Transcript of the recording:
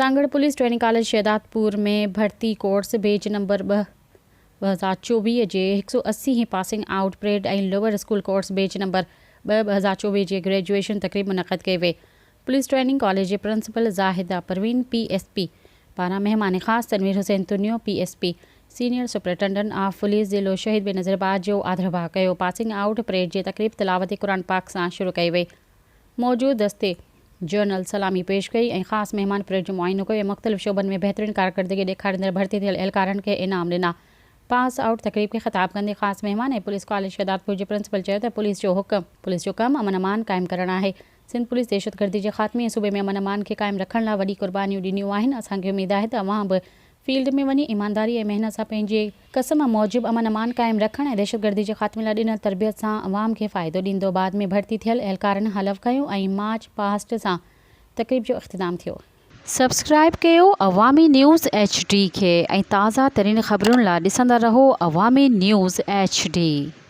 Sanghar police training college Shahdadpur ۾ ڀرتي course beach number ٻه 2024 جي 180 هين passing out parade ۽ lower school course batch number ٻه 2024 جي گريجوئيشن تقريب منعقد ڪئي وئي. پوليس ٽريننگ ڪاليج جي principal Zahida Parveen P S P پاران مهمان خاص Tanveer Hussain Tunio P S P senior superintendent of police ضلعو شهيد بينظيرآباد جو آڌرڀاء ڪيو. پاسنگ آئوٽ پريڊ جي تقريب تلاوت قرآن پاڪ سان شروع ڪئي وئي. موجود دستي جنرل سلامي پيش ڪئي ۽ خاص مهمان پريڊ جو معائنو ڪيو ۽ مختلف شعبن ۾ بهترين ڪارڪردگي ڏيکاريندڙ ڀرتي ٿيل اهلڪارن کي انعام ڏنا. پاس آئوٽ تقريب کي خطاب ڪندي خاص مهمان ۽ پوليس ڪاليج شهدادپور جي پرنسپل چيو ته پوليس جو حڪم پوليس جو ڪم امن امان قائم ڪرڻ آهي. سنڌ پوليس دهشتگردي جي خاتمي ۽ صوبي ۾ امن امان کي قائم رکڻ لاء وڏي قربانيون ڏنيون آهن اسان کي اميد آهي ته اوهان به فيلڊ ۾ وڃي ايمانداري ۽ محنت سان پنهنجي قسم موجب امن امان قائم رکڻ ۽ دهشتگردي جي خاتمي لاء ڏنل تربيت سان عوام کي فائدو ڏيندو بعد ۾ ڀرتي ٿيل اهلڪارن حلف کنيو ۽ مارچ پاسٽ سان تقريب جو اختتام ٿيو. سبسڪرائيب ڪيو عوامي نيوز ايڇ ڊي کي ۽ تازه ترين خبرن لا ڏسندا رهو عوامي نيوز ايڇ ڊي.